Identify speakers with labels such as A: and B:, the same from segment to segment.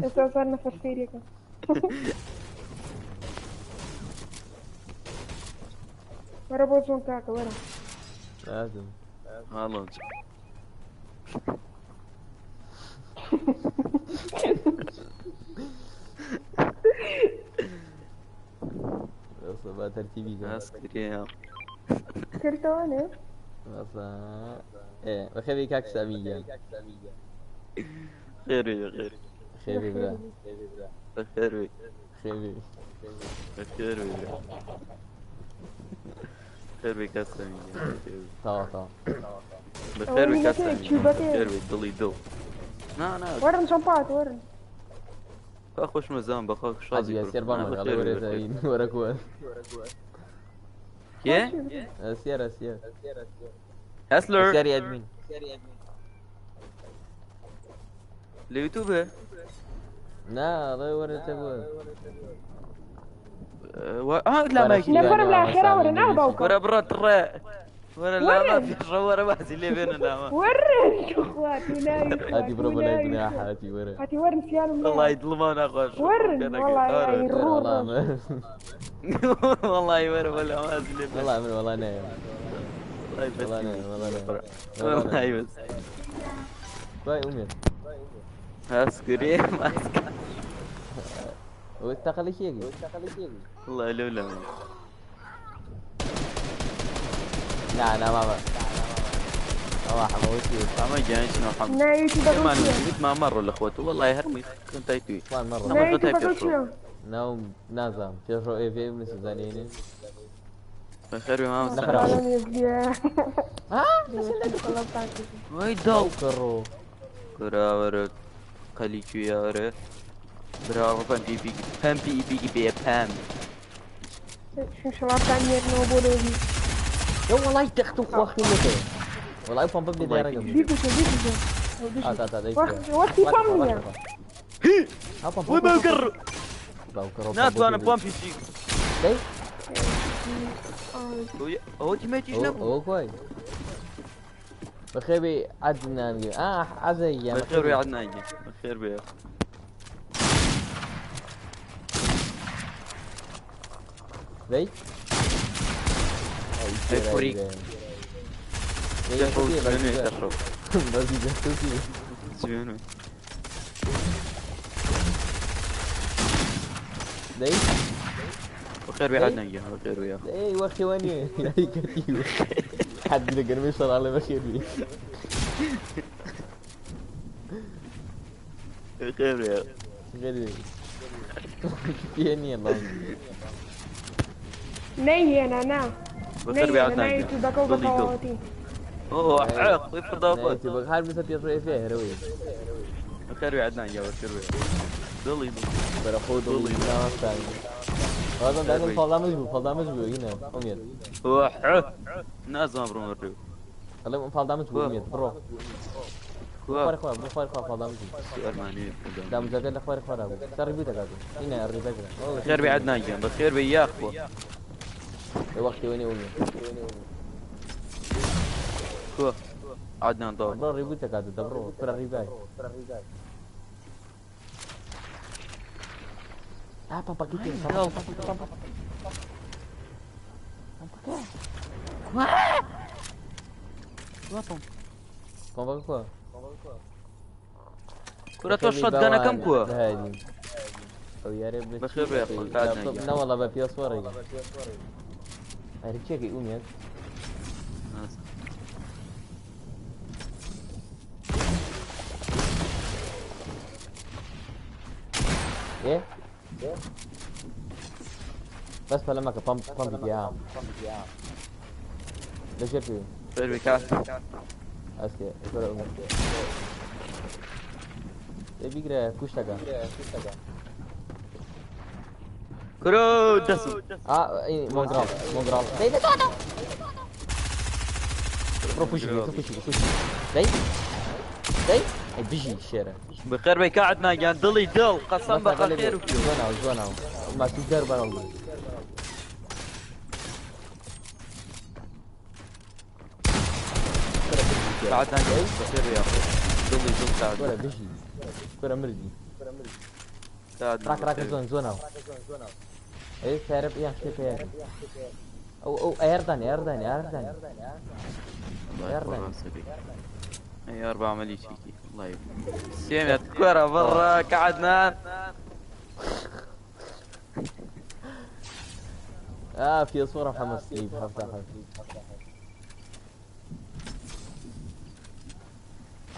A: ئێستا زار نەفەر سەیرێکە. وەرە بۆ زۆن کاکە وەرە.
B: لازم.
C: هاڵۆ.
B: بەس با تەرتیبی کەم.
C: ئاسکرێ.
A: کردەوانێ؟
B: بەسە ئێ بەخێربێی کاک سامی گیان.
C: خێر بێ خێر.
B: خێربێ برا.
C: بەخێر بێ.
B: خێربێ.
C: بەخێر بێ برا. خێر بێ کاک سامی گیان. بەخێر بێ.
B: تەواو تەواو.
C: بەخێر بێ کاک
A: ئەوە
C: سامی گیان.
A: چوبەکەیە.
C: بەخێر بێ دڵی دڵ. نا نا.
A: وەرن چەمپات وەرن.
C: با خۆشمەزان بەخوا شازی
B: حاجی
C: کوڕ.
B: سێر
C: نا
B: بانگ مەکە، ئەڵێ
C: بەخێر بێ
B: وەرە
C: بەخێر.
B: زەوین وەرە کووە.
C: کێ؟
B: سیارە سیار.
C: هەسلەر.
B: سیاری ئەدمین.
C: لە یوتیوبێ؟
B: نا ئەڵێ وەرە تەبووە.
C: ها لا
B: وەرە
C: مایکی.
A: نەفەرم لا
B: وەرە
A: خێرا
B: سامی
A: وەرن ئاه
B: نووسی.
A: باوکە.
C: وەرە بڕە تڕێ. وەرە لاما
A: وەرن.
C: پێشڕە وەرە بازی لێ بێنە لاما.
A: وەرن توخوا تو ناوی خوا
B: هاتی
A: تو
B: بڕۆ بۆ لای
A: ناوی
B: گوناح
A: خوا.
B: هاتی وەرە.
A: هاتی وەرن سیانم
C: والله
A: لایە.
C: دڵمان ناخۆش.
A: وەرن والله
C: وەرە.
A: یعنی
B: وەرە
A: ڕوو
B: وەڵا
A: ڕۆژ.
B: من
C: والله وەرە وەلا بازی لێ بێنە.
B: وەڵا من وەڵا نایەم.
C: والله بس
B: وەڵا نایەم وەڵا نایەم. وەڵا
C: والله
B: نایەم.
C: بس.
B: وای ئومێد.
C: ئاسکرێ ماسک.
B: ئەوە تەقەلی کێ؟
C: والله لولا
B: نا نا مامە. ئەوە حەمە وتی.
C: ما جانش نو حم.
A: ناوی
C: ما
A: یوتیوبەکە چییە؟
C: ما مرة الاخوات والله هرمي كنت ايتوي.
B: وان مەڕۆ.
C: نەمە
A: ناوی
C: خۆتای
A: یوتیوبەکە
C: پێشڕۆ.
A: چییە؟
B: ناوم نازانم پێشڕۆ ئێ پێ مسزانێنێ.
C: بەخێر بێ مامۆستا.
B: نەخرا.
A: عالم یەزدیە.
B: ها؟
C: وای داو.
B: کڕۆ.
C: کورا وەرە قەلی کوێ وەرە. برا پەمپی پی پەمپی پی پێ پەم.
A: شڵافتان نێرنەوە بۆ لۆبی.
B: یە وەڵای تەخت و خواخی لێکەوە. وەڵای پەمپم لێ دایڕەکەم.
A: بیکوژە بیکوژە.
B: ئا تا تا دەی
A: وەختی پەم نییە.
B: ها پەمپ.
C: وای باوکڕ.
B: باوکڕۆ.
C: ناتوانم پەمپی چی.
B: دەی؟
C: ئەوە تیمێتیش نەبوو.
B: ئەوە کۆی. بەخێر بێ عەدنان گیان. ئا عەزە گیان.
C: بەخێر بێ عەدنان گیان. بەخێر بێ.
B: دەی؟
C: ئەی کوڕی. دەشڕۆ.
B: بەزی دەستوسی.
C: جوێنێ.
B: دەی؟
C: بەخێر بێ عەدنان گیان. بەخێر بێ.
B: ئەی وەختی وە نییە. یاری کەتی حەد لە گەرمەی شەڕاڵێ بەخێر بێ.
C: بەخێر بێ.
B: خێر بێ. پێ نییە ڵام.
A: نەیهێنا نا.
C: بەخێر بێ
A: نەیهێنا
C: عەدنان
A: ناوی
C: گیان.
A: یوتیوبەکە و
C: دڵی دڵ.
A: بەتەواوەتی.
C: ئۆ عەق وی فرداوخۆت.
B: هەر بسە پێشڕۆ ئێ پێ هەرەوەی.
C: بەخێر بێ عەدنان گیان. بەخێر بێ. دڵی دڵ.
B: بەرە خۆ دڵی ناوەستانی. وازم دانم فەڵامش بوو فەڵامش بوو هینە ئومێد.
C: ئۆ نازانم بڕۆم ڕێ.
B: ئەڵێم فەڵامش بوو ئومێد بڕۆ.
C: کوا؟
B: خوارە خوا بڕۆ خوارە خوا فەڵامش بوو.
C: ئەرمانی.
B: دامجاکە لە خوارە خوارا بوو. سەر ڕیبوو دەکات. هینە ڕیبەکرا.
C: بەخێر بێ عەدنان گیان. بەخێر بێ یاخوا.
B: وەختی وەنی ئومێد.
C: کوا؟ عەدنان داو.
B: بڕۆ ڕیبوو دەکات دەبڕۆ فرە ڕیبای. آ پەمپەکەی پێ پەمپەکە پەمپەکە.
C: کوا؟ کوا پەمپ؟
B: پەمپەکە کوا؟
C: کورە تۆ شەتگەنەکەم کووە؟
B: ئەو یارێ
C: بەخێر بێ خۆ، کات نەگیان.
B: نەوەڵا بە پێسوەڕی. ئەری کێکەی ئومێد؟ ئێ؟ بەس پەلە مەکە پەمپ پەمپی پێ ها. لەژێر پێ.
C: خێر بێ کات.
B: ئەسکێ کورە ئومێد. ئێ بیگرە کوشتەکە.
C: کورە دەسم.
B: ئا ئەی مۆنگراڵ مۆنگراڵ. دەی دەی دەی. بڕۆ کوشی بکە کوشی بکە کوشی. دەی دەی ئەی بژی شێرە.
C: بەخێر بێ کا عەدنان گیان. دڵی دڵ. قەسەم بە خێر و
B: جواناو جواناو. ماسی دەربەرەڵ بوو.
C: عەدنان گیان. بەخێر بێ یاخوا. دڵی دڵ
B: کورە
C: کعدنا
B: بژی کورە مردی
C: كعدنا
B: ڕاک ڕاکە
C: بخير
B: زۆن زۆناو ئەی سیارە یان شتێ پێیان ئەو ئەو ئەردان ئەردان ئەردان
C: الله
B: يلا.
C: يكبر راسك اي اربع عملي شيكي الله يبارك سمعت كرة برا كعدنان
B: آه في صورة محمد سليم حفتها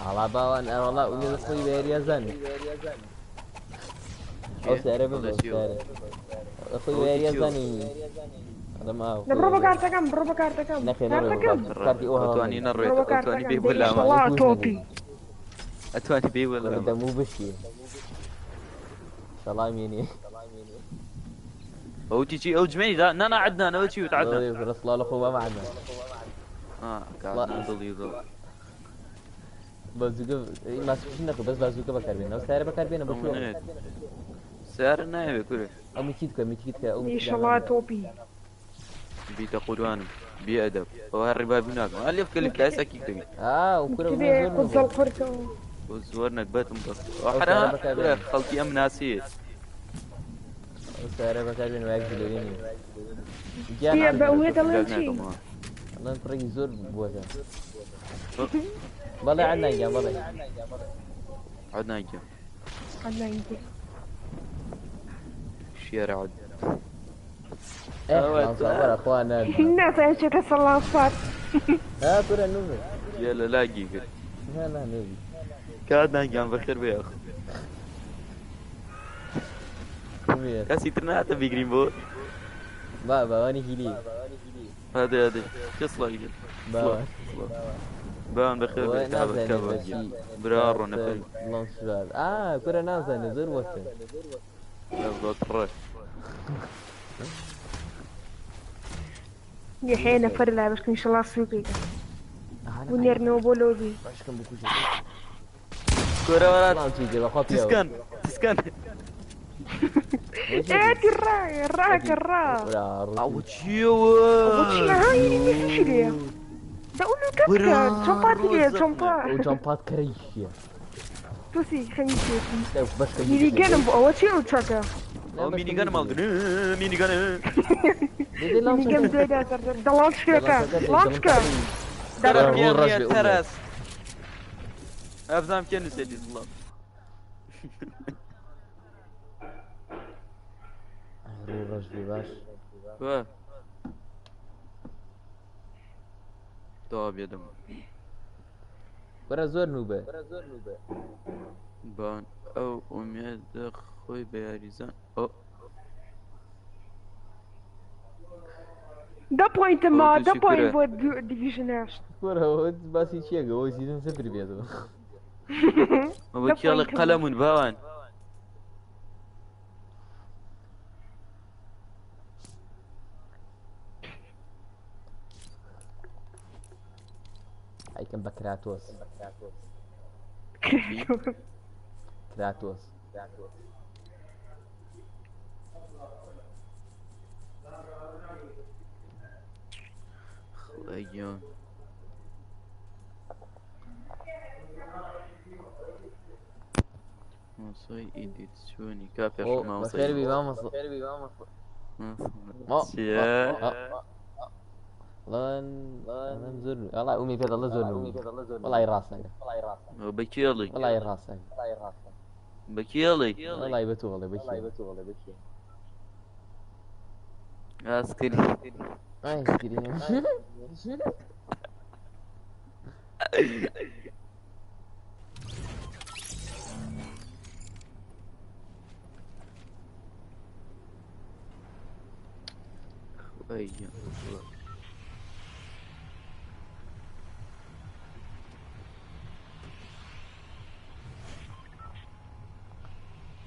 B: على باوان أنا والله أمي خوي بيريا زاني أو سعره ببو سعره خوي بيريا زاني هذا ما هو
A: لە بڕۆ بە کارتەکەم بڕۆ بە کارتەکەم
B: نەخێر نەڕۆ
A: کارتەکەم
B: کارتی ئەو هەڵ
C: ئەتوانی نەڕێت
A: بڕۆ بە
C: ئەتوانی
A: کارتەکەم
C: بێ ولا ما
A: دەی تۆپی
C: ئەتوانی بێ ولا ما
B: دەموو بشی سەڵامینی
C: ئەو تیجی ئەو جمێنی دا نا نا عدنان ئەو چی وت عدنان
B: رسڵا لە خۆ بە معنا
C: اه كعدنان دڵی دڵ
B: بازوکە ماسکش نەکە بەس بازوکە بەکاربێنە ئەو سیارە بەکاربێنە بە شوێ
C: سیارە نایەوێ کورێ
B: ئەو میچیت کە میچیت کە ئەو میچیت
A: ئیشەڵا تۆپی
C: بیتە قوربانم بێ ئەدەب ئەو هەر ڕیبابی ناکەم ئەلف کەلف لە ئێستا کیک دەبی
B: آه وکورە
A: بێ قوزەڵ قورتەوە
C: بۆ زۆر نەگبەتم بەس
B: ئەو
C: حرا
B: سیارە بەکاربێنە.
C: کورە خەڵکی ئەم ناسیە
B: ئەو سیارە بەکاربێنە وایەک جلێنی
A: چییە بە ئەوێ دەڵێن چی
B: ئەڵێن کوڕێکی زۆر بووەتە بەڵێ عەدنان گیان بەڵێ
C: عدنان گیان
A: عەدنان گیان.
C: شێرە عد
B: ئێ
C: ئەوە
B: وەرە خوا نادی
A: نازانم چێتە سەڵام سوار
B: ها کورە نوبێ
C: گیان لە لاگی کرد
B: نا نا نوبی
C: کە عدنان گیان بەخێر بێ ئەخ
B: کومێ
C: کەسی تر ناتە بیگرین بۆ
B: با باوانی هیلی
C: هادێ هادێ کەس ڵاگی کرد
B: باوان
C: باوان بەخێر بێ کابە
B: نازانێ
C: کابە
B: بەچی
C: گیان برا ڕۆ نەفەر
B: لانسباد آه کورە نازانێ زۆر وەتن
C: بەتڕێ
A: یحێ نەفەر لای بەشکن ئیشەڵا سووکێکە و نێرنەوە بۆ لۆبی
B: باشکەم بکوژە
C: کورە وەرات
B: سڵام چی جێ بەخوا پیاوە
C: تسکەن تسکەن
A: ئێتی ڕا ڕاکە ڕا
C: ئەوە چیەوە
A: ئەوە چییە ها یعنی میسیشی لێیە دە ئەو لوکە بکە چۆپاتی لێیە چۆپا
B: ئەو جەمپات کەرەیشیە
A: توسی خەمیشێتی
B: بەشکە
A: مینیگەنم بۆ ئەوە چی ئەو چەکە
C: ئەو مینیگەن ماڵ مینیگەن
A: مینیگەن دوێدا دەڵاڵ شکەکە ڵانچکە
C: تەرەس ئەبزانم کێ نووسێتی سڵاو
B: ڕوو ڕەش بێ باش
C: وا تەواو بێدەم
B: وەرە زۆر نوبە
C: بان ئەو ئومێدە خۆی بە یاریزان ئەو
A: دە پۆینتم ما
C: ئەو
A: دە
C: تووشی
A: پۆینت
C: کورە.
A: بۆ دیڤیژن هەشت
B: کورە ئەوە باسی چییە ئەوە سیزن سفر بێتەوە
C: ئەوە
A: دە
C: کێڵە
A: پۆینتم.
C: قەلەمون باوان
B: ئەیکەم بە کراتۆس کراتۆس
C: خڵای گیان ماسای ئیدیت چۆنی کا پێش
B: ئۆ
C: مامۆسای
B: بەخێر بی مامۆستا ما-
C: چییە؟
B: لەن لەن زۆر وەڵای ئومی پێ دەڵێ زۆر نوبی وەڵای ڕاستەکە
C: ئەو بە کێڵی
B: وەڵای ڕاستەکە
C: بە کێڵی
B: وەڵای بە تۆ بڵێ بە کێ
C: ئاسکری
B: ئای گرین.
C: خڵای گیان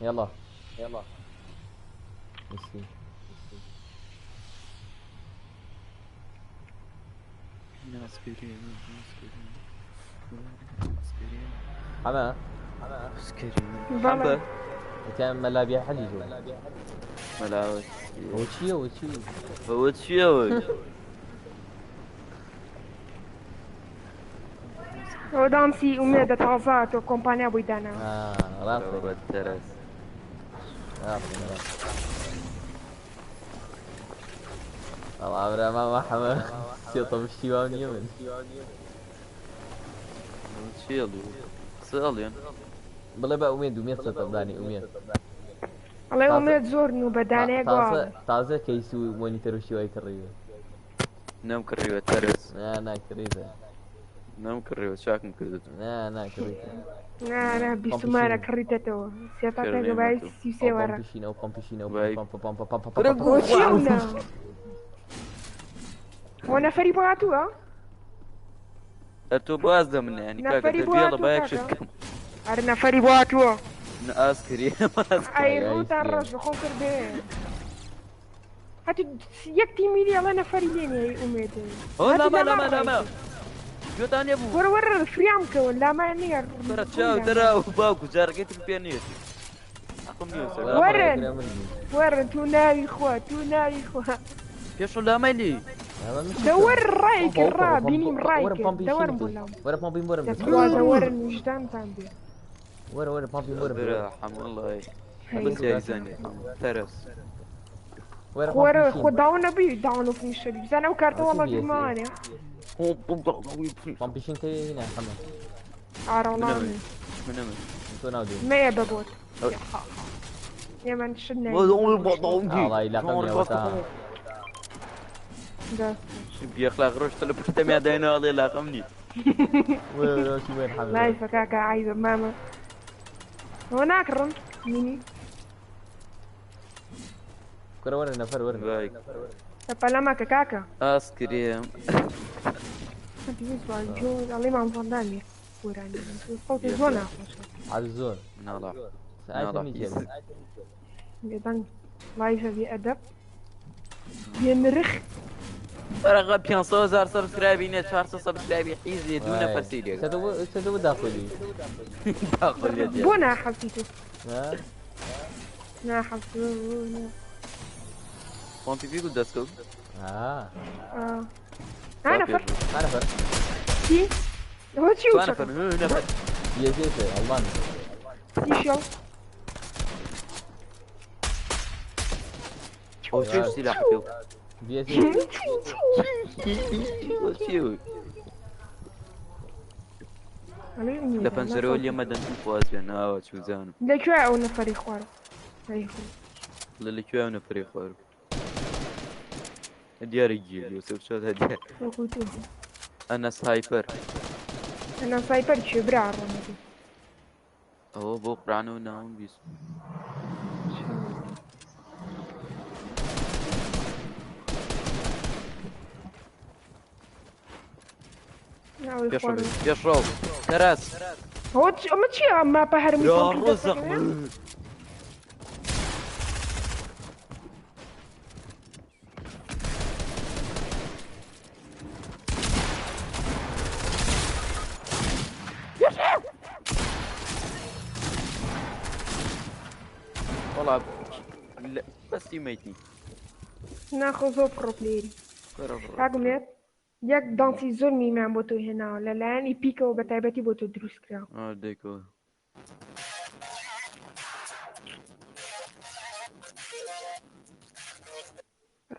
B: يلا يلا ميسي
C: ئاسکری ئاسکری
B: حما
C: ئاسکری
A: بەڵێ.
B: كان ملابيا حلي جو
C: مەلاوە
B: هو چییە هو چی
C: ئەوە چییەوە؟
A: ئەوە دانسی ئومێدە تازە تۆ کۆمپانیا بۆی دانا.
B: ڕاستە.
C: بە تەرەس.
B: ڕاستە ڕاستە. وەڵا برا مامە حەمە سێتە بشتی واو نییە من.
C: چی ئەڵێ؟ قسە ئەڵێن؟
B: بڵێ بە ئومێد ئومێد سێتە دانی ئومێد.
A: ئەڵێ ئومێد زۆر نوو بە دانەیە
B: تازە تازە کەیس و مۆنیتەر و شیوای کڕیوە.
C: نەم کڕیوە تەرەس.
B: نا نا کڕیتە.
C: نەم کڕیوە چاکم کردت.
B: نا نا کڕیتە.
A: نا نا بیستومانە کڕیتەتەوە. سێتەکە بای 33 وەرە.
B: پەمپشین ئەو پەمپشین ئەو
C: بای.
B: پەمپ پەمپ پەمپ پەمپ
C: کورە
B: پەمپ.
C: گوو.
A: بۆچی ئەو نا؟ هۆ نەفەری بۆ هاتووە؟
C: ئەر تۆ باز دە من ینی کاکە
A: نەفەری بۆ
C: دەبێڵە
A: هاتووە
C: با یەک
A: کاکە.
C: شت بکەم.
A: ئەر نەفەری بۆ هاتووە.
C: نە ئاس کری ئاس
A: ئەی
B: ئای،
A: ڕووتان
B: ئای،
A: ڕەش بەخۆم کرد بێ. هەتو یەک تیمی لێ ئەڵێ نەفەری لێ نییە ئەی ئومێدێ.
C: ئەو
A: هەتو
C: لاما
A: لاما
C: لاما لاما
A: ڕایکرد.
C: گوێتان لێ بوو.
A: وەرە وەرە فریام کەون لاما نییە.
C: بەرە چاو دەرا و باوکو جارەکەی تر پێ نییە. حەقم نییە سەر.
B: وەرە
A: وەرن.
B: برا من بوو.
A: وەرن تو ناوی خوا تو ناوی خوا.
C: پێشۆ لامای لێ.
B: ئەمە من
A: دەوەر ڕای
B: پەمپە،
A: کرد ڕا
B: پەمپە،
A: بینیم
B: پەمپە،
A: ڕای
B: وەرە
A: کرد
B: پەمپی
A: دەوەرم
B: شین
A: بۆ
B: بکەی.
A: لام.
B: وەرە پەمپیم وەرم بکەی.
A: دەتخوا دەوەرن ویژدانتان بێ.
B: وەرە وەرە پەمپیم وەرم بکەی.
C: برا حەمەڵای.
A: هەی.
C: بەس یاریزانی تەرەس.
B: وەرە
A: وەرە
B: پەمپی
A: خۆ
B: شین.
A: داو نەبی داون و فنیشەبی بزانە ئەو کارتە
B: ئەو چی
A: وەڵا
B: BSA؟
A: بیرمانێ.
B: پەمپی شین کەی هینا حەمە.
A: ئارەڵانی.
C: منەمە.
B: تۆ ناو دێنی.
A: مەیە بە بۆت.
C: ئەو-
A: ئێمە شت نایە.
B: وەڵای لاقەم نییە وەتا.
A: دەست.
C: بێخلاق ڕۆژ تەلە پشتەمیا داینەوە ئەڵێ لاقەم نی.
B: وەرە وەرە چی وەرە حەمە.
A: لایفە کاکە عیبە مامە. ئەوە ناکڕم مینی.
B: کورە وەرە نەفەر وەرە.
C: بای
A: پەلەمەکە کاکە.
C: ئاس کرێم.
A: ئەڵێ مام ڤەندامی گۆرانی. سەوتی زۆر ناخۆشە.
B: عەب زۆر.
C: ناڵا.
B: ساعتم
C: ناڵا.
B: نییە.
A: بێدەنگ لایفە بێ ئەدەب. بێ نرخ.
C: فەرەغە 500 هزار سەبسکرایبی نییە 400 سەبسکرایبی حیزێ دوو نەفەر سەیرێک.
B: سەدە داخلی.
C: داخل لێ دێ.
A: بۆ ناحەزی تۆ؟
B: ها؟
A: ناحەز.
C: پۆمپی پی گوت دەستکەوت.
B: آه.
A: ها نەفەر.
B: ها نەفەر.
A: چی؟ ئەوە چی
C: تو
A: وشەکە؟
C: نەفەر نەفەر.
B: یەزێتە ئەڵمان.
A: چی شەو؟
C: ئەو چی سیلاح پێ
B: بێزێ.
C: چی
A: ئەڵێ ئومێدە.
C: لە پەنجەرەوە لێ مەدەن خواز بێن ئاوە چوزانم.
A: لەکوێ ئەو نەفەری خوارە؟ ئەی خۆ.
C: لە لەکوێ ئەو نەفەری خوارد؟ دیارە گیر یوسف چۆت هەدیە.
A: وەکوو تۆ.
C: ئەنە سایپەر.
A: ئەنا سایپەر چیە برا ڕۆنەبی.
C: ئەوە بۆ قورئان و ناوم بیست.
A: ناوی
C: پێشڕەو
A: خوارە.
C: پێشڕەو تەرەس.
A: ئەوە چی- ئەمە چییە ئەم ماپە هەرمی
C: یا
A: پۆمپی
C: ڕزق.
A: دەستەکەوێ؟
C: وەڵا بەس تیمەیتی.
A: ناخۆ زۆر پڕۆ پلێری.
C: بەرە بڕۆ.
A: کاک ئومێد یەک دانسی زۆر میمیان بۆ تۆ هێناوە لەلایەن ئیپیکەوە بە تایبەتی بۆ تۆ دروست کراوە.
C: ئا، دەیکەوە.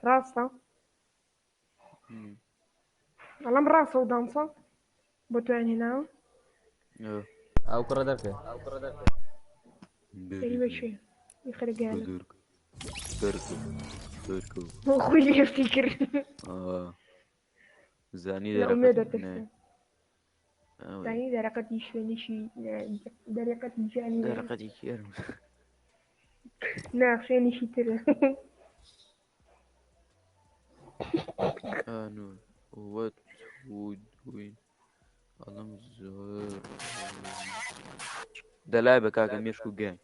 A: ڕاستە؟ ئەڵەم ڕاستە و دانسە بۆ تۆیان هێناوە؟
C: ئە.
B: ئەو کوڕە دەرکە.
A: سەری بەکوێ؟ بیخەرە گیانە.
C: دەرکە. دەرکە.
A: بۆ خۆی لێفتی کرد.
C: ئا. زانی
A: لە ئومێدە
C: دەرەقەت
A: ترسە.
C: نێ. ئەوەی.
A: زانی دەرەقەتی شوێنیشی دەرەقەتی ژیانی نێ.
C: دەرەقەتی کێرم.
A: نا شوێنیشی ترە.
C: ئانو what would we ئەڵم زۆر دەلای بە کاکە مێشک و گەن.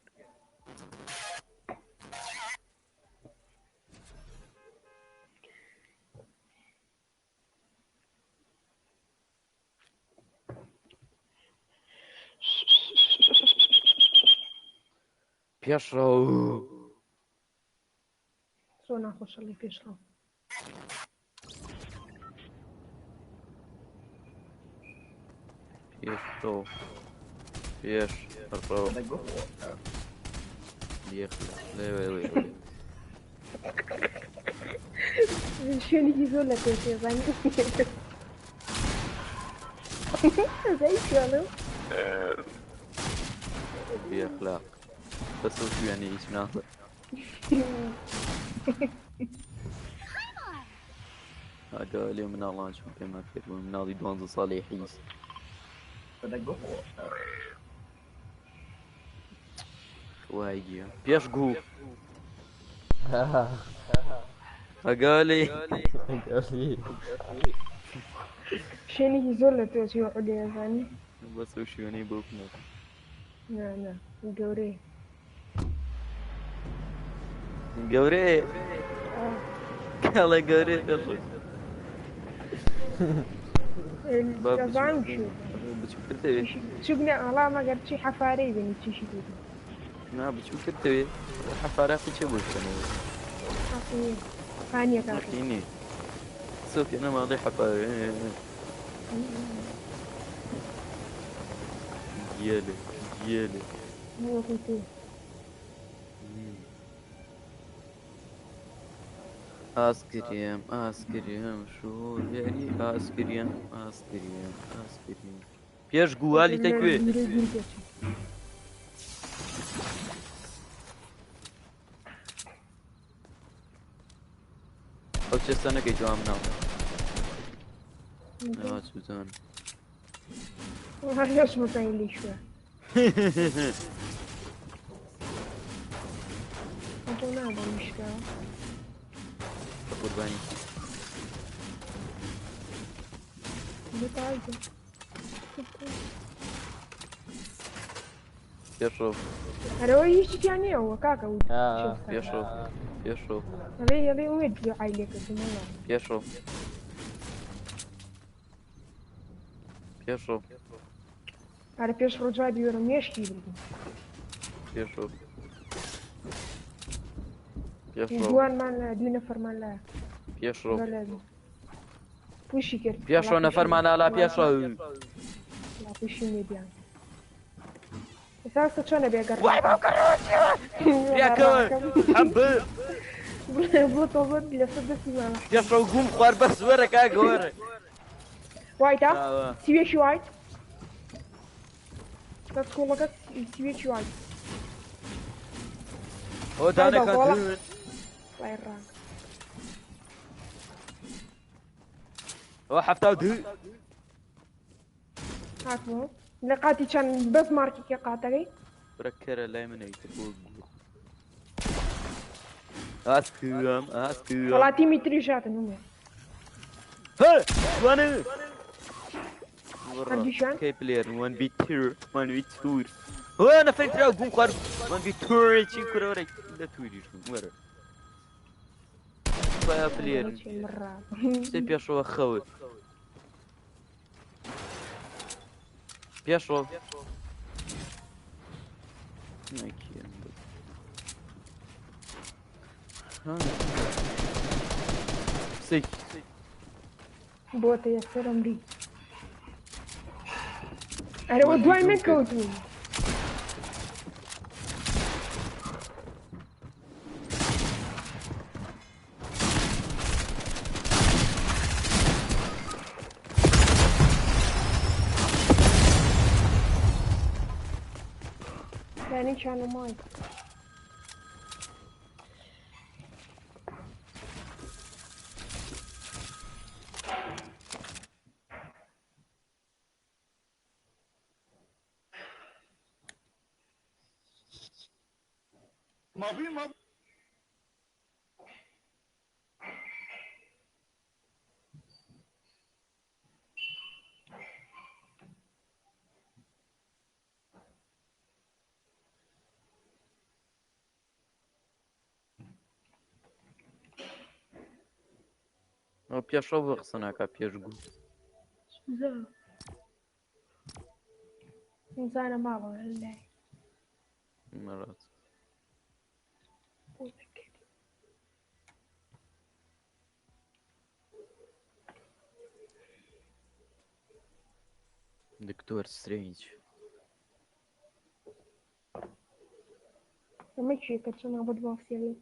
C: پێشڕەو.
A: زۆر ناخۆشە لێ پێشڕەو.
C: پێشڕەو پێشڕەو بێخلاق لێ لێ لێ.
A: شوێنێکی زۆر لە پێشێ زانی. زای شوێنم.
C: بێخلاق بەس ئەو شوێنەی هیچ ناڵێ. ئاگا لێ مناڵان چۆن پێمان فێر بوون، مناڵی 12 ساڵی حیز. وای گیان پێش گوو. ئاگا لێ.
A: شوێنێکی زۆر لە پێشێ عولێ زانی.
C: بەس ئەو شوێنەی بۆ بنێت.
A: نا نا گەورەیە.
C: گەورەیە. کاڵێ گەورەیە پێش. با
A: دەزانم شوێ.
C: بچووکتر دەوێ.
A: چوک نە ئەڵا مەگەر چی حەفارەی بینی چیشی بینی.
C: نا بچووکتر دەوێ. حەفاراقی چێ بۆ بکەنەوە؟
A: حەقی خانیەکە.
C: حەقی نییە. سۆفی نەماڵی حەفارە. گیەلێ گیەلێ.
A: وەکو تۆ.
C: ئاسکرێم ئاسکرێم شۆێری ئاسکرێم ئاسکرێم ئاسکرێم. پێش گووالی تەکوێ. ئەو چێستە نەکەی جوان مناڵ. ئا چوزان.
A: هەر مەزانی لێ شوێ. ئەتۆ نابم شکاوە.
C: قوربانی.
A: بتعزم.
C: پێشڕەو
A: ئەرەوە هیچیان نییە ئەوە کاکە و
C: پێشڕەو پێشڕەو
A: ئەڵێ ئەڵێ ئومێد دوعای لێکردم وەڵا.
C: پێشڕەو پێشڕەو
A: ئەرە پێش ڕۆژابی وەرە مێشکی بردم.
C: پێشڕەو پێشڕەو
A: دوانمان لە دوو نەفەرمان لە
C: پێشڕەو
A: پوشی کرد.
C: پێشڕەو نەفەرمان لالا پێشڕەو.
A: لا پوشی مێدیان. ئێستا چۆنە بێگەڕ؟
C: وای باوکە یاکەوە حەمبە
A: بۆ تۆبە لەسەر دەستی مامە.
C: پێشڕەو گوم خوار بەس وەرە کاکە وەرە.
A: وایتە سیوێکی وایت. لە سکوڵەکە سیوێکی وایت.
C: ئەو دانەکان
A: وای ڕانگ.
C: ئەوە 72.
A: هاتمەوە لە قاتی چەند بەس مارکێکی قاتەکەی.
C: برەکەرە لای منە ئیتر بۆ گوو. ئاسکوام ئاسکوام.
A: وەڵا تیمی تریش هاتن هەموو.
C: هە جوانە.
A: هەردووشیان؟
C: کەی پلێر 1 v 2 1 v 2. هۆ نەفەر ترا گوم خوارد 1 v 2 چی کورە وەرە لە توریش بووم وەرە. خوایا پلێر. سێ پێشەوە خەوت. پێشەوە. نەکیان سێ.
A: بۆتە یەکسەر ئەمری. ئەرەوە دوای من کەوتوون. دانێکیان مای.
C: ئەو پێشەوە بۆ قسە ناکا پێش گوو.
A: زانە ماڵەوە لای.
C: مەرات. دکتۆر سترەینج.
A: ئەمە کێ کە چەند بۆت باسیەوەی؟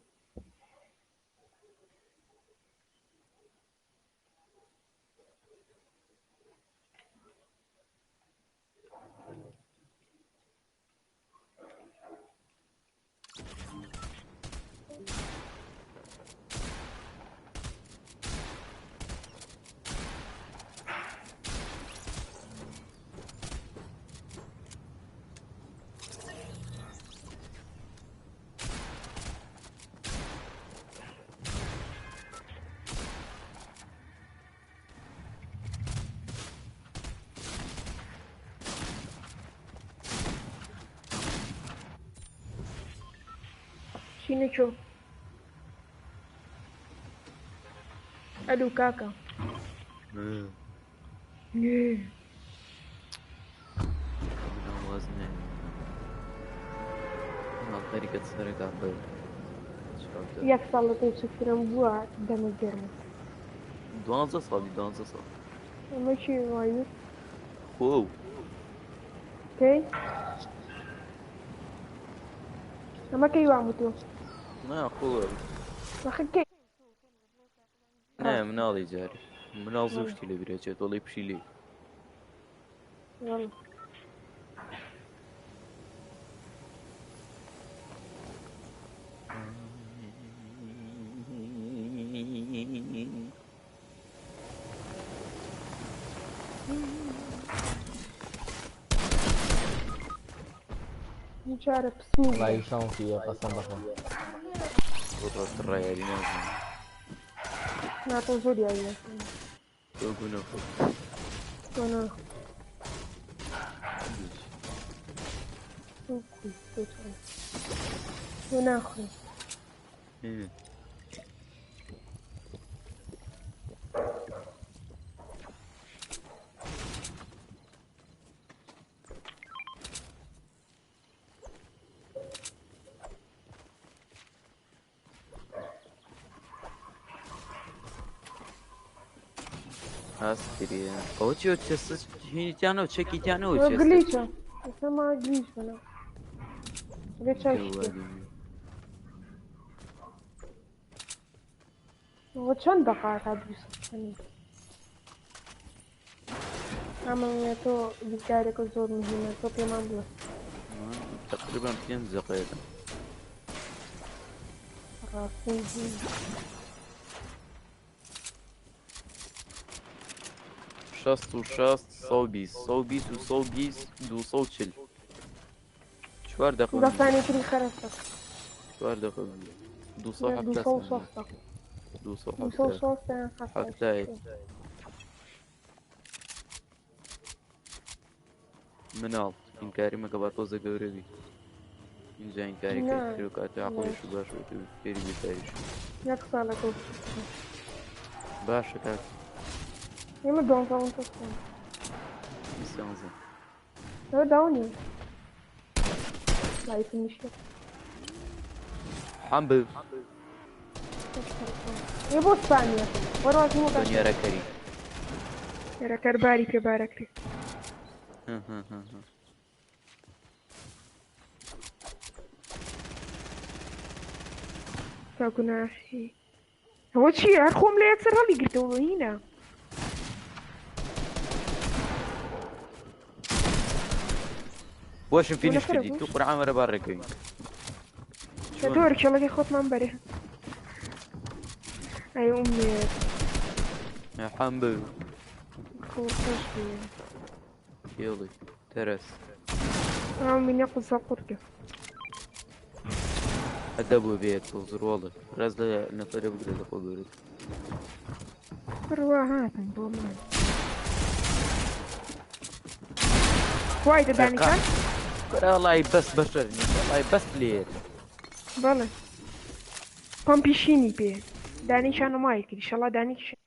A: چینە چۆ؟ ئەلو کاکە. نێ.
C: مناڵ واز نایەن. مناڵ خەریکە سەرەکا بە چاودا.
A: یەک ساڵ لە تۆ بچووکترم بووە دەمت گەرمە.
C: 12 ساڵی 12 ساڵ.
A: ئەمە چی وایوت؟
C: خۆ.
A: کەی؟ ئەمە کەی وام وتووە؟
C: نا خۆ.
A: وەخت کەی؟
C: نا مناڵی جارێ. مناڵ زۆر شتی لەبیر ئەچێت وەڵی پشیلەی.
A: وەڵا. جارە پسوو.
B: وەڵی شانسیە قەسەم بەخوا.
C: بۆ ڕاستە یاری نازانم.
A: نا تۆ زۆر یاری نازانی.
C: تۆ گونە خۆ.
A: تۆ نا. تۆ چۆن؟ تۆ ناخۆی.
C: ئاستریە ئەوە چی هینیتیانەوە چەکیتیانەوە چێ
A: گلیچە ئێستا ما گلیچ بنە بێ چاک ئەوە چەند دەقاکە دووسەنی ئەمە تۆ بیرکارێکە زۆر مهمە تۆ پێمان بڵێ.
C: تقریبا پێنج دقیقە.
A: ڕاستی
C: 66 120 120 و 120 240 چوار دقیقە.
A: دەسانی تری خەرەسە.
C: چوار دقیقە. 270
A: 260
C: 270
A: 260.
C: مناڵ ئینکاری مەکە با تۆزە گەورە بی. اینجا ئینکاری
A: نا.
C: کرد و کاتێ عقڵیش و باش بێت و فێری بیرکاریش.
A: یەک ساڵەکە
C: باشە کاک.
A: ئێمە دوانزە ساڵ.
C: سیانزە.
A: ئەوە داونی لایف نیشە.
C: حەمب.
A: ئێ بۆ ئیسپانیا وەڕازی
C: تۆ یارەکەری.
A: یارەکەر باری پێ بارەکرێ. تا گوناحی ئەوە چییە؟ هەر خۆم لە یەکسەر هەڵی گرتەوە هینە.
C: بۆشم فینیش
A: نەفەرە
C: کردی
A: بوو؟
C: تو قورعان وەرە با ڕێکەوین.
A: لە دۆر کێڵەکەی خۆتمان بەرێ. ئەی ئومێد.
C: حەمب.
A: خۆ خۆش بێ.
C: کێڵی تەرەس.
A: ئەو منە قوزە قورگە.
C: ئەدەبوو بێت تۆ زڕۆڵە ڕێز لە نەفەرە بگرە لە خۆ گەورەت.
A: بڕوا هاتن بۆ من. وای دەدانیشان؟
C: وەڵی بەس بەشەر نیە وەڵی بەس پلێر.
A: بەڵێ. پەمپی شینی پێ. دانیشان و مای کرد. ئیشەڵا دانیشان.